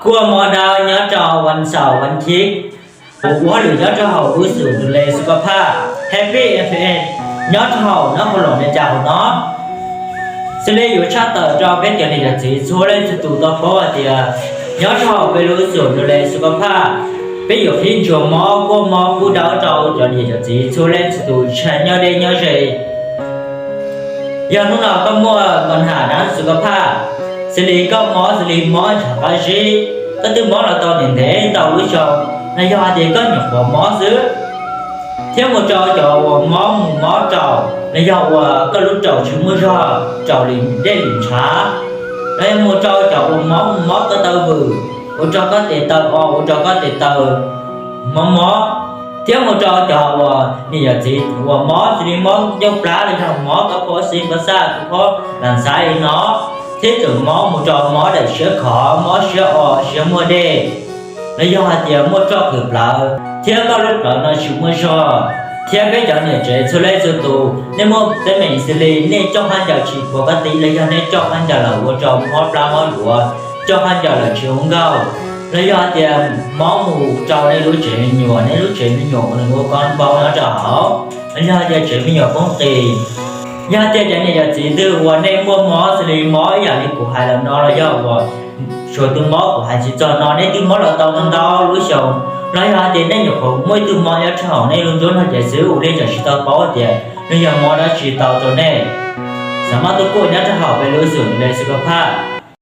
Kuaj mob dawb nyob rau vas xaum vas thiv, ua hauj lwm nyob rau hauv ua xum du le xu ka phaj, happy F M nyob rau hauv nab hau loos li cas hauv no. Xws li yuav tshaj tawm rau peb cov niam cov txiv txhua leej txhua tus tau paub hais tias nyob rau hauv peb lub xum du le xu ka phaj, peb yuav qhib ntsuas mob kuaj mob kub dawb rau cov niam cov txiv txhua leej txhua tus tshaj nyob deb nyob ze. Yog hnub no koj muaj pab ham dab xu ka phaj, xws li koj mob xws li mob ntshav qab zib, koj twb mob los tau ntev ntev tau lub xyoo, los yog hais tias koj nyuam qhuav mob xwb, thiab mus rau cov uas mob mus mob raum, los yog uas koj lub raum tsis muaj zog, raum li dej li ntshav, los yog mus rau cov uas mob mus mob koj taw vwm, ua rau koj tes taw o, ua rau koj tes taw mob mob, thiab mus rau cov uas niam yawm txiv uas mob xws li mob ncauj plab los yog mob koj phob xib phob xaj koj phob las xav li no, thiab tseem mob mus rau mob daim siab khov, mob siab o, siab muaj dej, los yog hais tias muaj roj kws plawv thiab koj lub plawv no tsis muaj zog, thiab peb cov niam tsev txhua leej txhua tus nej muaj teeb meem xws li nej coj khaub ncaws tsis puav koj tib los yog nej coj khaub ncaws lawm ua rau mob plab mob yuav, coj khaub ncaws lawm tsis zoo nkauj, los yog hais tias mob mus rau nej lub tsev me nyuam, nej lub tsev me nyuam uas nws ua koj npau nyob rau hauv, los yog hais tias tsev me nyuam poob qis. Yog hais tias cov niam cov txiv twg uas nej muaj mob xws li mob ib yam li kuv hais los no los yog uas suav tus mob kuv hais tsis txog no nej twb mob los tau ntau ntau lub xyoo, los yog hais tias nej nyuam qhuav muaj ib tug mob nyob rau hauv nej lub nruab no ces xwb uas nej tseem tsis tau paub tias nws yog mob dab tsi tau rau nej, xav mab tub kuaj nyob rau hauv peb lub xum du le xu ka phaj.